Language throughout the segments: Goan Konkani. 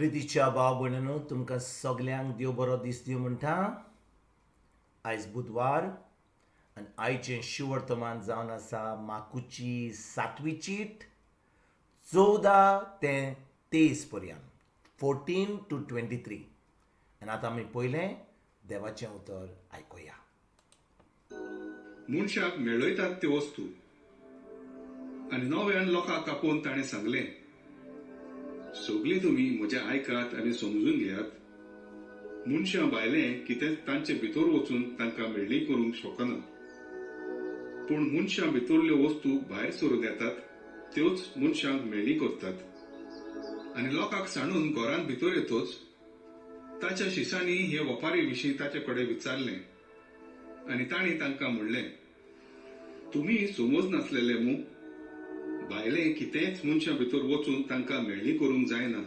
प्रितीच्या भाव भयणीनो, तुमकां सगल्यांक देव बरो दीस दिवं म्हणटा. आयज बुधवार आनी आयचें शिवर्तमान जावन आसा माकुची सातवी चीट 14 ते 23 पर्यंत, 14 टू 23. आनी आतां आमी पयलें देवाचें उतर आयकुया. मनशाक मेळयतात त्यो वस्तू. आनी नव्यान लोकांक आपोवन ताणें सांगलें, सगलीं तुमी म्हजें आयकात आनी समजून घेयात. मनशां भायलें कितेंच तांचे भितर वचून तांकां मेळ्ळी करूंक शकना, पूण मनशां भितरल्यो वस्तू भायर सरून येतात त्योच मनशांक मेळ्ळी करतात. आनी लोकांक सांडून घरांत भितर येतोच ताच्या शिसांनी हे वपारी विशीं ताचे कडेन विचारलें. आनी तांणी तांकां म्हणलें, तुमी समज नासलेले मू? भायलें कितेंच मनशां भितर वचून तांकां मेळ्ळी करूंक जायना,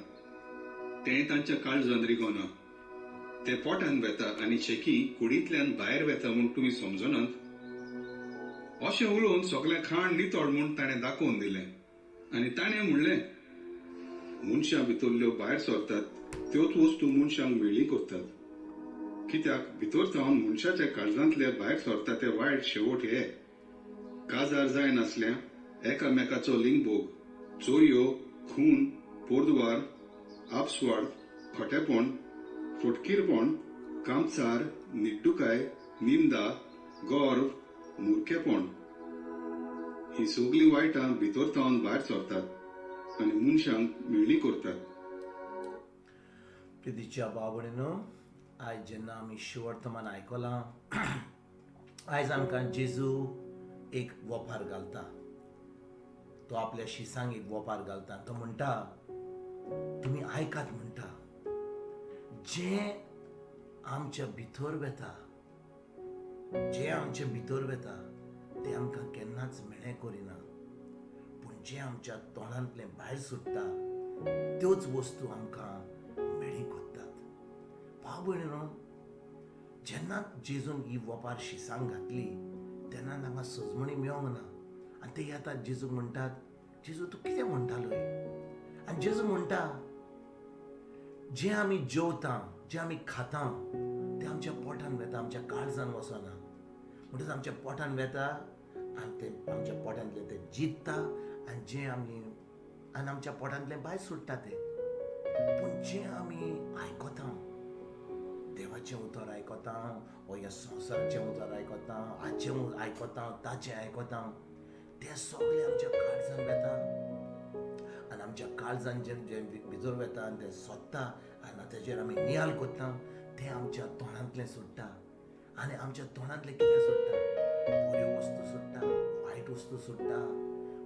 तें तांच्या काळजान रिगोना, तें पोटान वेता आनी शेकी कुडींतल्यान भायर वेता म्हूण तुमी समजनात? अशें उलोवन सगळें खाण नितळ म्हूण ताणें दाखोवन दिलें. आनी ताणें म्हणलें, मनशां भितरल्यो भायर सरतात त्योच वस्तू मनशांक मेळ्ळी करतात. कित्याक भितर सावन मनशाच्या काळजांतले भायर सरता ते वायट शेवट हे: काजार जायनासल्या एकामेकाचो लिंगभोग, चोरयो, खून, पोरद्वार, आपस्वार्थ, खोटेपण, फटकीरपण, कामसार, निड्डुकाय, निंदा, गर्व, मुरखेपण. ही सगलीं वायटां भितर सावन भायर सरतात आनी मनशांक मेळ्ळी करतात. प्रितीच्या भाव भयणीनो, आयज जेन्ना आमी शिवर्तमान आयकलां, आयज आमकां जेजू एक वोपार घालता. तो आपल्या शिसांक एक वोपार घालता. तो म्हणटा, तुमी आयकात म्हणटा, जें आमच्या भितर वेता, जें आमच्या भितर वेता तें आमकां केन्नाच मेळें करिना, पूण जें आमच्या तोंडांतलें भायर सुट्टा त्योच वस्तू आमकां मेळी करतात. भाव भयणीनो, जेन्ना जेजून ही वोपार शिसांक घातली तेन्ना तांकां सजमणी मेळोंक ना. आनी ते येतात जेजूक म्हणटात, जेजू तूं कितें म्हणटालो? आनी जेजू म्हणटा, जें आमी जेवता, जें आमी खाता तें आमच्या पोटान वेता, आमच्या काळजान वचना. म्हणटच आमच्या पोटान वेता आनी तें आमच्या पोटांतलें तें जित्ता आनी जें आमी आनी आमच्या पोटांतलें भायर सुट्टा तें. पूण जें आमी आयकता, देवाचें उतर आयकता वो ह्या संवसाराचें उतर आयकता, हाचें आयकता, ताचें आयकता, तें सगळें आमच्या काळजान वेता आनी आमच्या काळजान जें जें भितर वेता आनी तें सोदता आनी तेजेर आमी नियाल करता, तें आमच्या तोंडांतलें सुट्टा. आनी आमच्या तोंडांतलें कितें सुट्टा? बऱ्यो वस्तू सुट्टा, वायट वस्तू सुट्टा,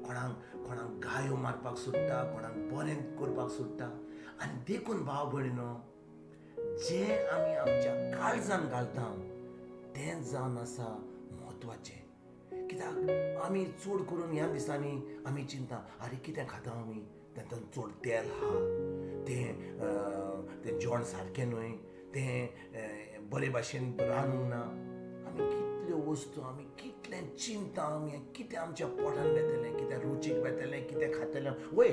कोणाक कोणाक गायो मारपाक सुट्टा, कोणाक बरें करपाक सुट्टा. आनी देखून भाव भयणीनो, जें आमी आमच्या काळजान घालता तें जावन आसा म्हत्वाचें. कित्याक आमी चड करून ह्या दिसांनी आमी चिंता, आरे कितें खाता आमी, तातूंत चड तेल आहा, तें तें जेवण सारकें न्हय, तें बरे भाशेन रांदूंक ना. आमी कितल्यो वस्तू, आमी कितलें चिंता, आमी कितें आमच्या पोटान वेतलें, कितें रुचीक वेतलें, कितें खातलें. वय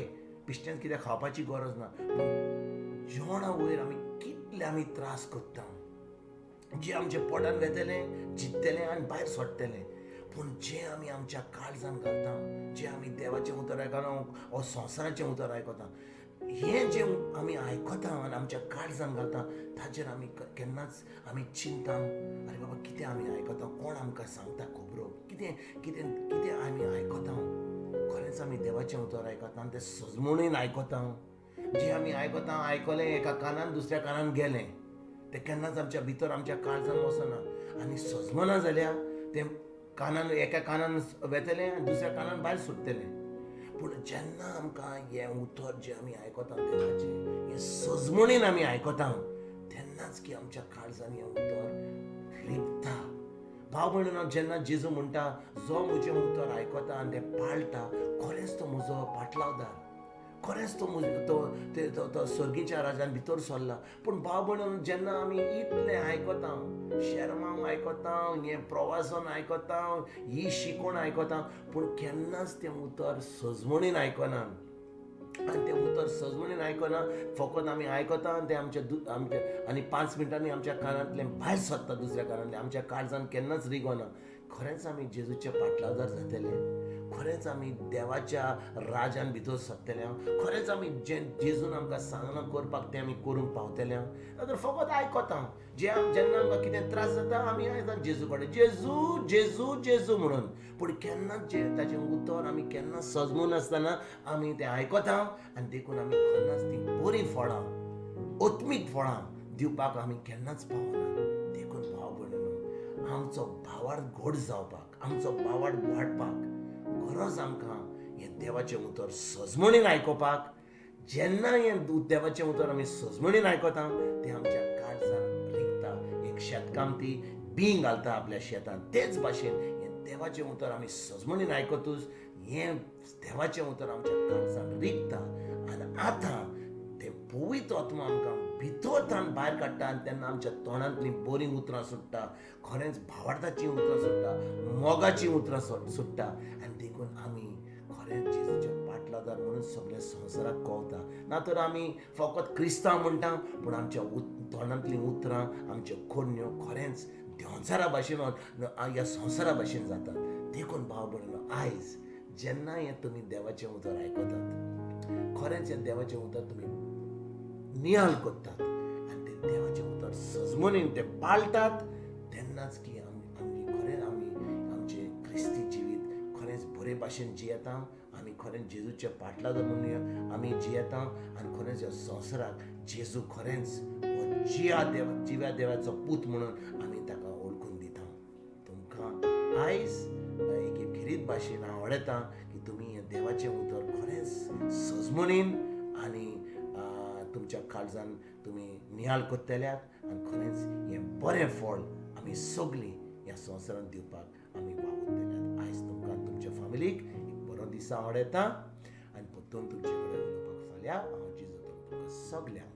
बिश्टेंच कितें खावपाची गरज ना, पूण जेवणा वयर आमी कितले आमी त्रास करता. जें आमच्या पोटान वेतलें, जित्तलें आनी भायर सोडटलें. पूण जें आमी आमच्या काळजान घालता, जें आमी देवाचें उतर आयकता वो संवसाराचें उतर आयकता, हें जें आमी आयकता आनी आमच्या काळजान घालता ताचेर आमी केन्नाच आमी चिंता, आरे बाबा कितें आमी आयकता, कोण आमकां सांगता खबरो, कितें कितें कितें आमी आयकता. खरेंच आमी देवाचें उतर आयकता आनी तें सजमणीन आयकता. जें आमी आयकता, आयकलें एका कानान दुसऱ्या कानान गेलें, तें केन्नाच आमच्या भितर आमच्या काळजान वचना. आनी सजमना जाल्यार तें कानान एका कानान वेतलें आनी दुसऱ्या कानान भायर सुट्टलें. पूण जेन्ना आमकां हें उतर जें आमी आयकता देवाचें, हें सजमणीन आमी आयकता, तेन्नाच की आमच्या काळजान हें उतर रिगता. भाव भयणीनो, जेन्ना जेजू म्हणटा, जो म्हजें उतर आयकता आनी तें पाळटा, खरेंच तो म्हजो पाटलावदार, खरेंच तो म्हजो तो तो सर्गीच्या राजान भितर सरला. पूण भाव भयणीनो, जेन्ना आमी इतलें आयकता, शेरमांव आयकता, हें प्रवासन आयकता, ही शिकवण आयकता, पूण केन्नाच तें उतर सजमणीन आयकना. आनी तें उतर सजमणीन आयकना, फकत आमी आयकता आनी तें आमच्या आमच्या आनी 5 मिनटांनी आमच्या कानांतलें भायर सरता दुसऱ्या कानांतलें, आमच्या काळजान केन्नाच रिगना. खरेंच आमी जेजूचे पाटलावदार जातले, खरेंच आमी देवाच्या राजान भितर सरतले, खरेंच आमी जेजून आमकां सांगलां करपाक तें आमी करूंक पावतले. नातर फकत आयकता, जे जेन्ना आमकां कितें त्रास जाता आमी आयकता जेजू कडेन, जेजू जेजू जेजू म्हणून, पूण केन्नाच जे ताचें उतर आमी केन्ना सजमून आसतना आमी तें आयकता आनी देखून आमी केन्नाच तीं बरीं फळां, आत्मीक फळां दिवपाक आमी केन्नाच पावना. देखून भाव भयणीनो, आमचो भावार्थ घोड जावपाक, आमचो भावार्थ वाडपाक गरज आमकां हें देवाचें उतर सजमणीन आयकुपाक. जेन्ना हें देवाचें उतर आमी सजमणीन आयकता तें आमच्या काळजान रिगता. एक शेतकामती बीं घालता आपल्या शेतान, तेच भाशेन हें देवाचें उतर आमी सजमणीन आयकतूच हें देवाचें उतर आमच्या काळजान रिगता आनी आतां तें पवित्र आत्मा आमकां भितर ताण भायर काडटा आनी तेन्ना आमच्या तोंडांतलीं बरीं उतरां सुट्टा, खरेंच भावार्थाचीं उतरां सुट्टा, मोगाचीं उतरां सुट्टा. आनी देखून आमी खरेंच जेजूचे पाटलादार म्हणून सगळ्या संवसाराक कळटा. ना तर आमी फकत क्रिस्तांव म्हणटा, पूण आमच्या तोंडांतलीं उतरां, आमच्यो करण्यो खरेंच देंवचारा भाशेन, ह्या संवसारा भाशेन जातात. देखून भाव भयणीनो, आयज जेन्ना हें तुमी देवाचें उतर आयकतात, खरेंच हें देवाचें उतर तुमी नियाळ करतात आनी तें देवाचें उतर सजमणीन तें पाळटात, तेन्नाच की आमी खरेंच आमी आमचें क्रिस्ती जिवीत खरेंच बरे भाशेन जियेता, आमी खरेंच जेजूचे पाटलादार म्हणून आमी जियेता आनी खरेंच ह्या संवसाराक जेजू खरेंच हो जिया देव, जिव्या देवाचो पूत म्हणून आमी ताका वळखून दिता. तुमकां आयज एक खेरीत भाशेन हांव आवडटा की तुमी हें देवाचें उतर खरेंच सजमणीन आनी तुमच्या काळजान तुमी नियाळ करतल्यात आनी खरेंच हें बरें फळ आमी सगळीं ह्या संवसारांत दिवपाक आमी वावुरतल्यात. आयज तुमकां तुमच्या फामिलीक एक बरो दीस आवडटा आनी परतून तुमचे कडेन उलोवपाक फाल्यां हांव जेजू तुमकां सगल्यांक